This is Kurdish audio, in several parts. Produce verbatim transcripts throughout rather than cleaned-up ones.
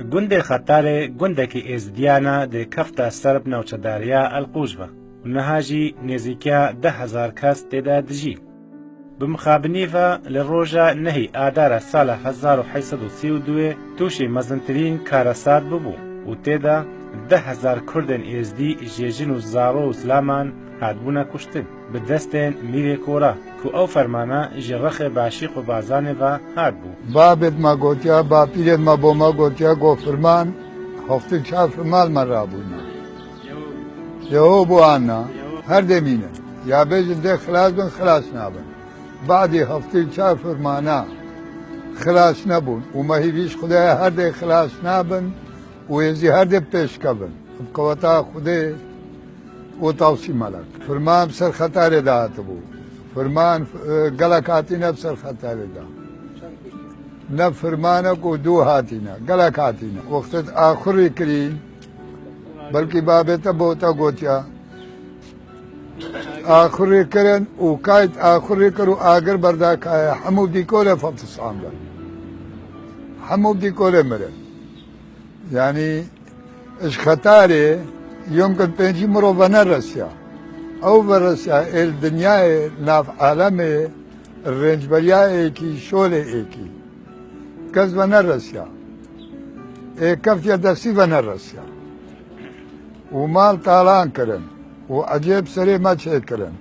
Gundê Xetarê gundekî Êzidiyana dê kefta ser bi newçedariya Elqûj ve û niha jî nêzîkiya deh hezar kes tê de dijî. Bi mixabinî ve li roja nehî Adara sala hezar û heyt sed û sî û duyê tûşî mezintirîn karesat bibû û tê de deh hezar Kurdên Êzdî jê jin û zaro û zilaman hatbûne kuştin bi destên Mîrê Kora ku ew fermana ji rexê Başîq û Bazanê ve hatbû. Babêt me gotiya, bapîrêt me bo me gotiya, go firman, heftê çar firman me rabûna. Yeho bû anna, her demîne. Ya bêjin dê xilas bin, xilas nabin. Badî heftê çar firmana xilas nebûn. Û me hîvî ji Xwedê her dê xilas nabin û êzî her dê pêşkevin. Bi qeweta Xwedê û tawsî melek. Firman bi ser Xetarê de hatibû. Firman, e, gelek hatîne bi ser Xetarê de. Ne firmanek û dû hatîne. Gelek hatîne. Wextê axurî kirî, belkî babê te bo te gotiya. Axurî kirin û kayt axurî kir û agir berda kaya. Hemû dîkolê fetisandin. Hemû dîkolê mirin. Yanî ji Xetarê yomkin pêncî mirov veneresiya. Ew veresiya êl dinyayê nav alemê rêncberiya êkî, şolê êkî. Kes veneresiya. Ê keftiye destî veneresiya. Û mal talan kirin. Û ecêb serê me çêkirin.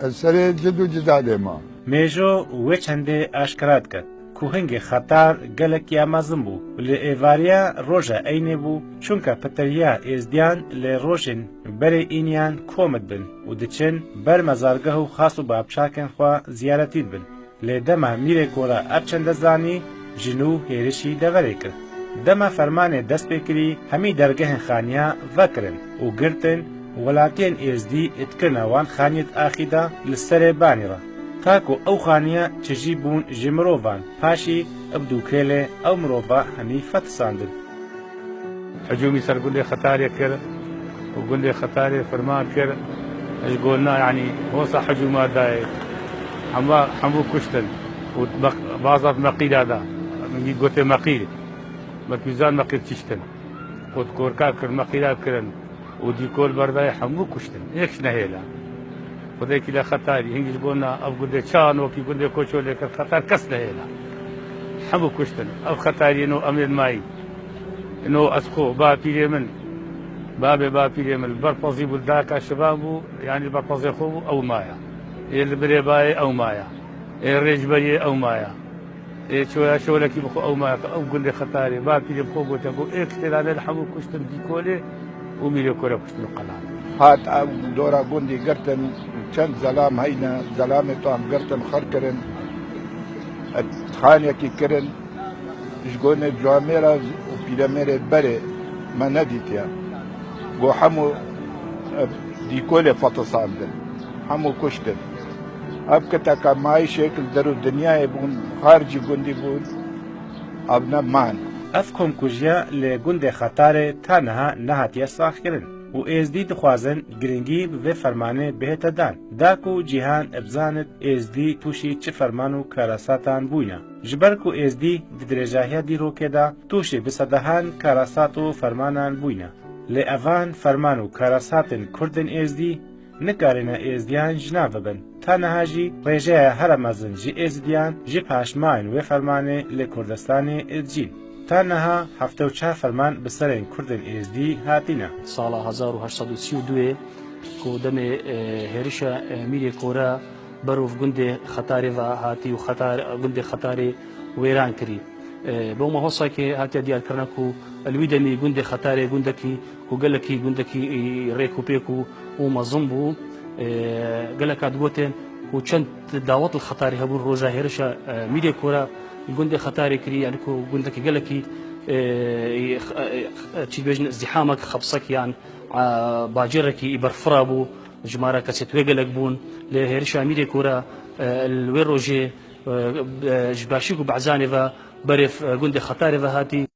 Ez serê cid û cidadê ma. Mêjo wê çendê aşkera dike ku hingê Xetar gelek ya mezin bû û li êvariya roja eynê bû, çunke pitiriya Êzdiyan li rojên berê îniyan kom dibin û diçin ber mezargeh û xas û bapçakên xwe ziyaretî dibin. Lê dema Mîrê Kora ev çende zanî, ji nû hêrişî deverê kir. Dema fermanê dest pê kirî, hemî dergehên xaniya vekirin û girtin, welatiyên Êzdî dikirine wan xaniyê axî de li serê banî re. Ta ku ew xaniya çijî bûn ji mirovan, paşî bi dûkêlê ew mirova hemî fetisandin. Hicûmî ser gundê Xetarê kir û gundê Xetarê firman kir, ji gona, yanî, hosa hicûma dayê. Hemû, hemû kuştin û mek-, baza meqîla da. Min gotê meqîl. Merkûzan meqîl çiştin. Kot korka kir, meqîla kirin. Û dîkol berdayê hemû kuştin. Yek ji nehêla. Xwedekî le Xetarî, hingî ji bona ev gundê çan wekî gundê Koçolê kir, Xetar kes nehêla. Hemû kuştin. Ev Xetariyê no em ê mayî. No ez xwe, bapîrê min, babê bapîrê min, li ber pezî bû, li dayika şivan bû, yanî li ber pezê xwe bû, ew maya. Ê li birê bayê ew maya. Ê rêcberiyê ew maya. Ê çoya şolekî bi xwe ew maya, ew gundê Xetarê, bapîrê bi xwe gote, got, ê kiştê dane li hemû kuştin dîkolê û Mîrê Kore kuştin û qelan. Hat ev dora gundî girtin, çend zelam heyne, zelamê wan girtin, xir kirin, xanekî kirin, ji gonê ciwamêra û pîlemêrê berê me nedîtiye. Go hemû, e, dîkolê fetisandin, hemû kuştin. Ev kiteka mayîşek li der û dinyayê bûn, xaricî gundî bûn, ev ne man. Ev komkujiya li gundê Xetarê ta niha nehatiye saxkirin û Êzdî dixwazin giringî bi vê fermanê bihête dan, da ku cîhan bizanit Êzdî tûşî çi ferman û karasatan bûyne. Ji ber ku Êzdî di dirêjahiya dîrokê de tûşî bi sedehan karasat û fermanan bûyne. Lê evan ferman û karasatên Kurdên Êzdî nikarîne Êzdiyan ji nav bibin. Ta niha jî rêjeya here mezin ji Êzidiyan ji paşmayên wê fermanê li Kurdistanê dijîn. Ta niha heftê û çar ferman bi serên Kurdên Êzdî hatîne. Sala hezar û heşt sed û sî û duyê ku demê, e, hêrişa, e, Mîrê Kora berov gundê Xetarê ve hatî û Xetar-, gundê Xetarê wêran kirî. E, bo me hosakê hatiye diyarkirine ku li wî demî gundê Xetarê gundekî ku gelekî gundekî, e, rêk û pêk û, û mezin bû. E, geleka digotin ku çend dawet li Xetarê hebûn roja hêrişa, e, Mîrê Kora gundê Xetarê kirî, yanî ku gundekî gelekî, e, e, e, çi dibêjin, îzdîhamek, xebsek yan, e, bacêrekî berfira bû, jimara kesê wê gelek bûn. Lê hêrişa Mîrê Kora, e, li wê rojê, e, e, ji Başîk û Bazanê ve berê, e, gundê Xetarê ve hatî.